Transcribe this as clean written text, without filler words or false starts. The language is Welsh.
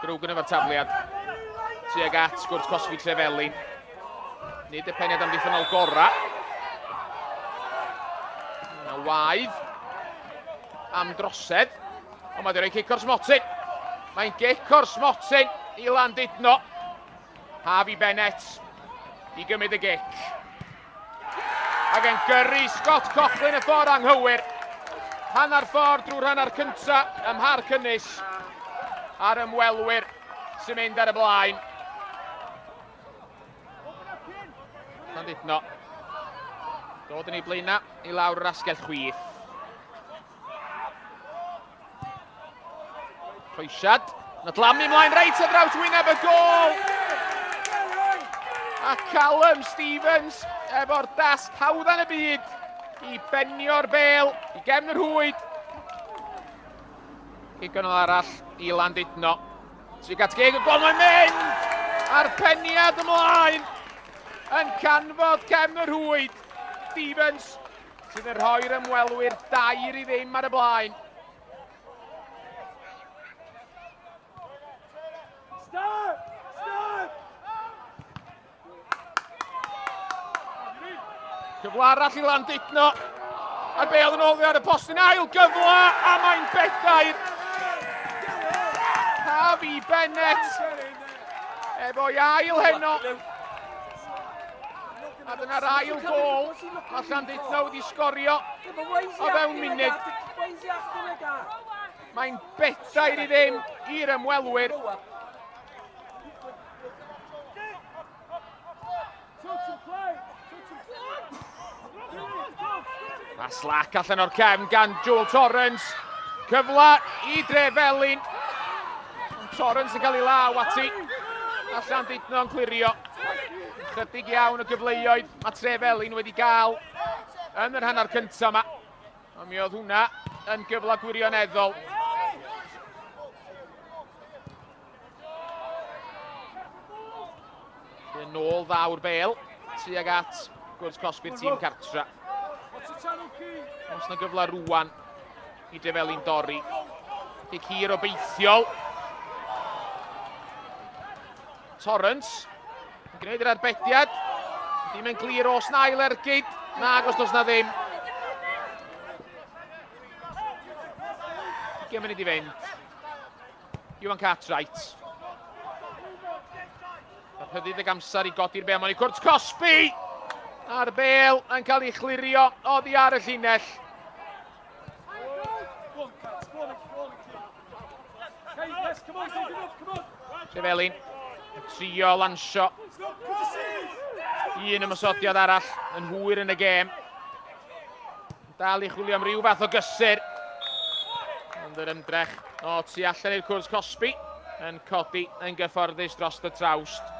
Grogan efo'r tafliad. Tuag at gwrt cosbi Trefelin. Nid y peniad amddiffynnol gorau. Yna waedd am drosedd. Ond mae wedi rhoi cic o'r smotyn. Mae'n gic o'r smotyn i Landudno. Harvey Bennett i gymryd y gic. Ac yn gyrru Scott Coughlin y ffordd anghywir. Hanner ffordd drwy'r hanner cynta ym Mharc Ynys a'r ymwelwyr sy'n mynd ar y blaen. Llandudno. Dod yn ei blaenau i lawr yr asgell chwith. Croesiad. Na dlamu ymlaen reit ar draws wyneb y gol. A Callum Stevens efo'r dasg hawdd yn y byd i benio'r bel i gefn yr hwyd. Cic yn arall i Landudno. Tuag at geg y gol mae'n mynd! A'r peniad ymlaen yn canfod cefn yr hwyd. Stevens sydd yn rhoi'r ymwelwyr 2-0 ar y blaen. Start! Start! Cyfle arall i Landudno. A'r bel yn ôl ar y postyn ail gyfle a mae'n bedair. Harvey Bennett efo'i ail heno. A dyna'r ail gol. Mae Llandudno wedi sgorio o fewn munud. Mae'n 4-0 i'r ymwelwyr. A slac allan o'r cefn gan Joel Torrens. Cyfle i Drefelin. Torrens yn cael ei law ati. A Llandudno yn clirio. Chydig iawn o gyfleoedd mae Trefelin wedi gael yn yr hanner cyntaf yma. Ond mi oedd hwnna yn gyfle gwirioneddol. Yn ôl ddaw'r bel tuag at gwrs cosbi'r tîm cartra. Os na gyfle rwan i Drefelin dorri. Cic hir obeithiol. Torrance yn gwneud yr arbediad. Dim yn glir os na ail ergyd. Nag os does na ddim. 20 munud i fynd. Iwan Cartwright. Mae rhyddid ag amser i godi'r bel. Mae'n i cwrt cosbi! A'r bel yn cael ei chlirio oddi ar y llinell. Trefelin, trio lansio un ymosodiad arall yn hwyr yn y gêm. Dal i chwilio am ryw fath o gysur. Ond yr ymdrech o tu allan i'r cwrs cosbi yn codi yn gyfforddus dros y trawst.